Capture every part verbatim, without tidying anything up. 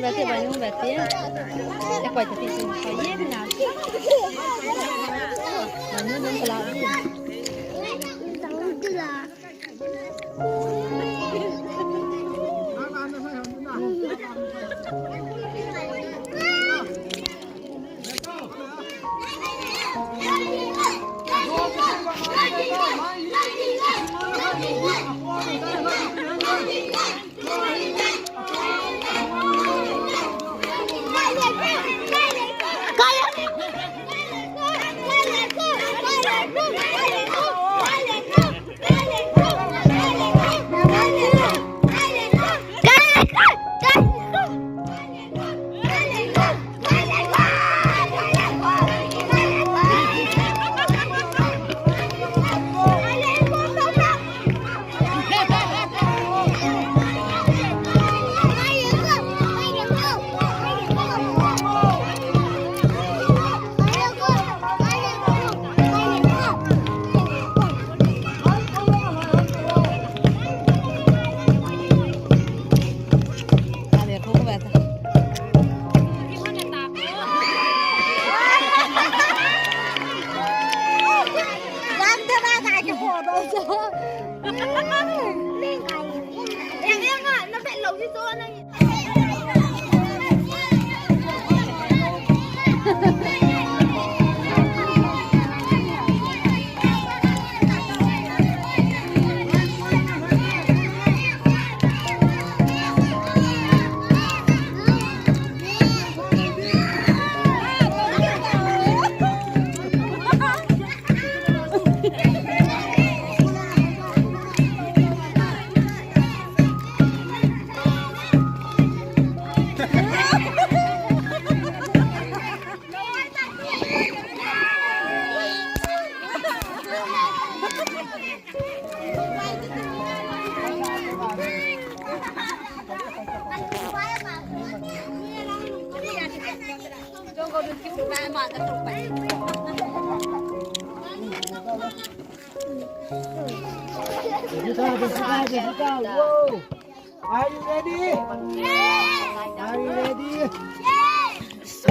Bete, bai, bete. E koi ta ti sin, koi ye na. Bai, nu dum kala. Jessica, Jessica, Jessica, whoa. Are you ready? Yes. Are you ready? Yes.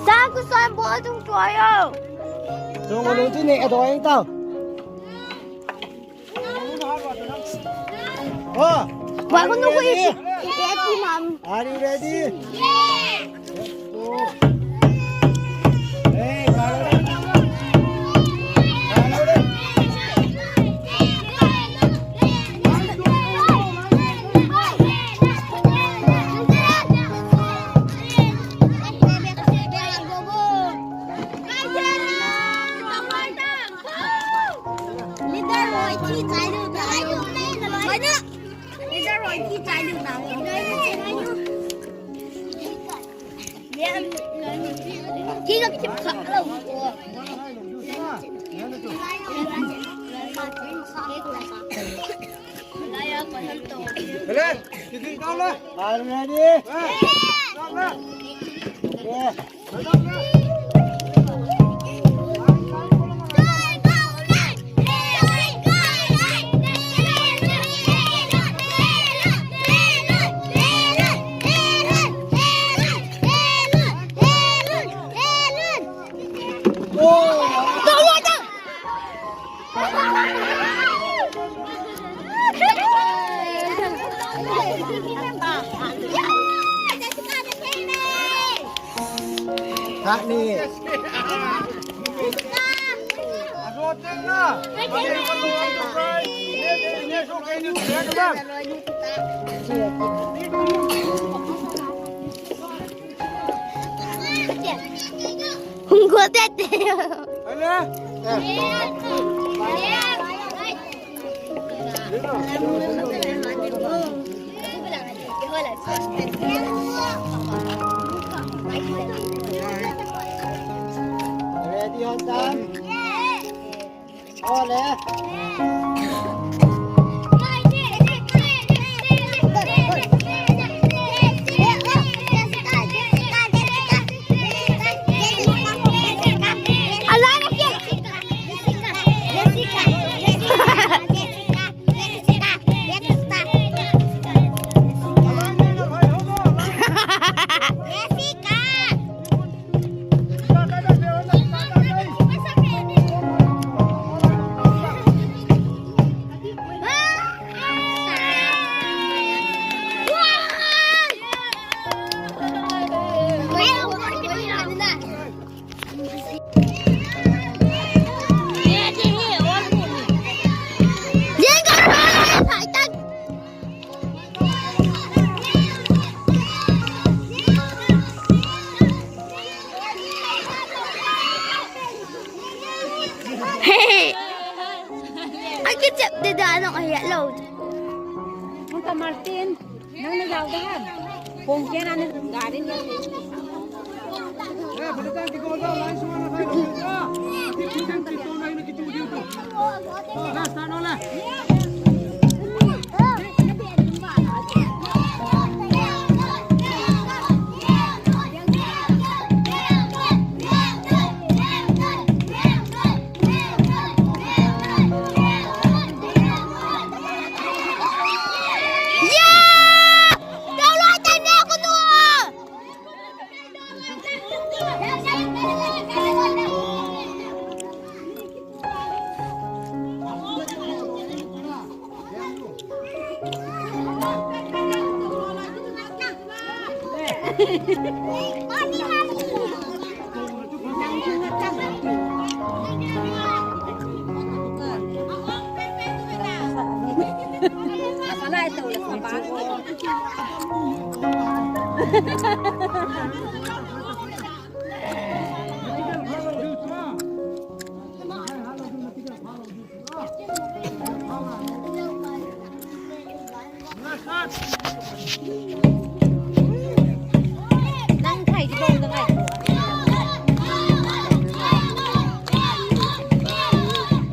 Sa ku son bo tung tua yo. Tung lu ti ne a doi tao. Oh, wa ko nu ku i. Are you ready? Yeah. Hey, Are you ready? Yeah. Hung go tete. Ready, on time. Ole. Hey. Aki chep de da nong ahi lo. Unta Martin, nang na jao da han. Pong kya na gari na.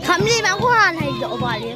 Khamli ma ko han hai jo ba le.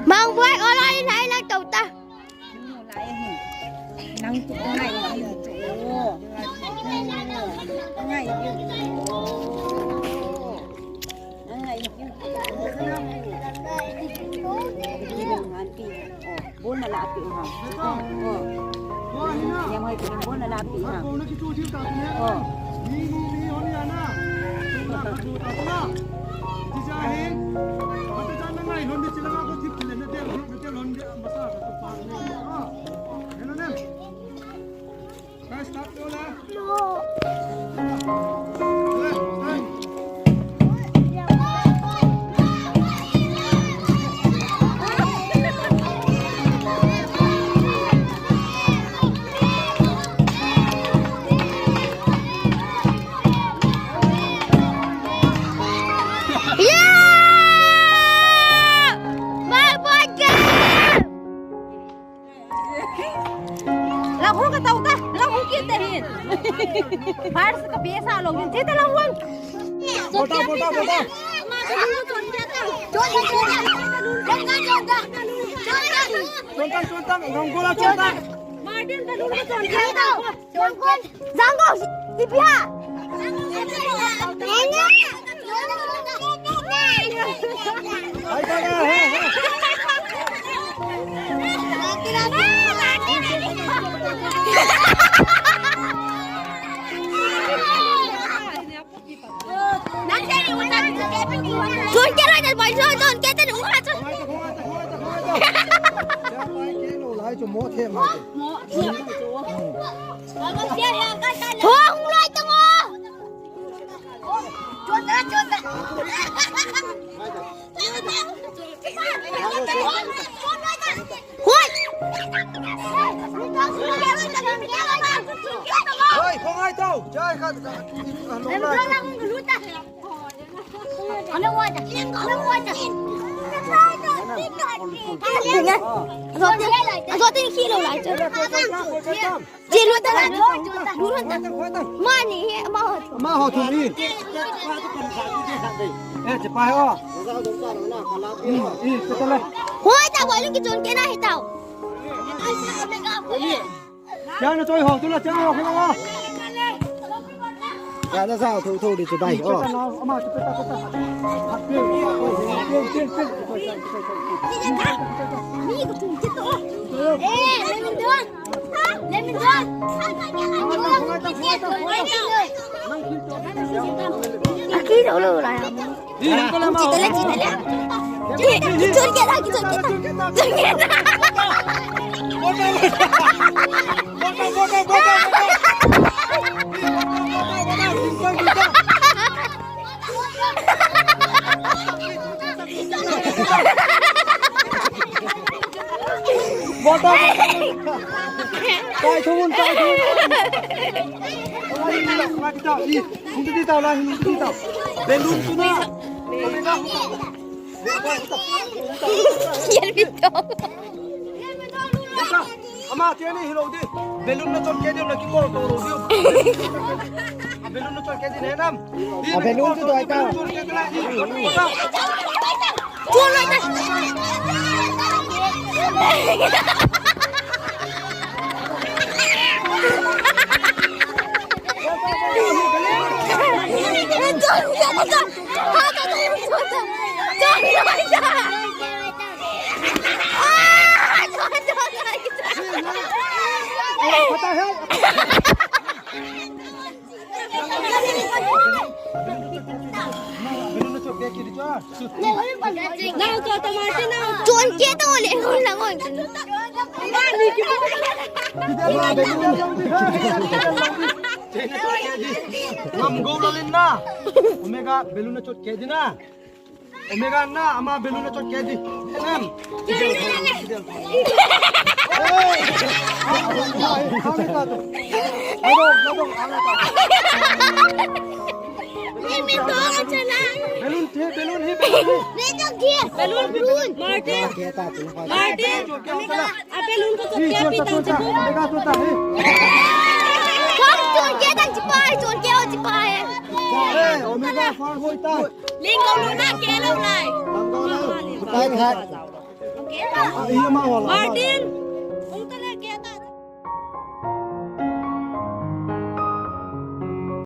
Mang Boy, ora in hai lang tau ta. Nang tu ngai. Ngai. Ngai. Ngai. Bol na la api u ham. Oh. Yang hoi tu bol na la api u ham. Oh. Lang hung ka tau ta, lang hung kit ta hin. First ka pia sa long hin, jita lang hung. Bota, bota, bota. Chontan, chontan, Ganggola chontan. Martin, balloon ko chontan. Jangkong, ipiha. Chon ke roi, boy, chon, chon ke te, Lai chu mo the ma. Thong loi tang o. Hoi. Hoi, khong ai tau. Chai khat ka. Ka lo lai. Mani he, ma ho. Ma ho thum ni. Eh, chepa ho. Hmm, eh, chepa le. Hoi ta, hoi lu ki chon ke na he tau. Chang na choi ho, tu la chang ho, khela ho. Ya na sa tho tho di chu bai, oh. Aki lo lo la ya. Chitale, chitale. Chitale, chitale. Bota, bota. Tai thun, tai thun. Hung ti tau la, hung ti tau. Balloon tu na. Yen mi to. Ama, tiani hilou di. Balloon na chot ke di, na ki bol to lou di. Balloon na chot ke di ne nam. A balloon tu doi ta. Chon ke to le, hon lang hon. Ngam go la lin na. Omega balloon na chot ke di na. Omega na, ama balloon na chot ke di. Nam. Balloon the, balloon hi. Balloon. Martin. Martin. A balloon ko chot kya pi tang chi pu. Kom chot kya tang chi pai, chot kya chi pai. Ling ko lu na ke lo lai. Martin.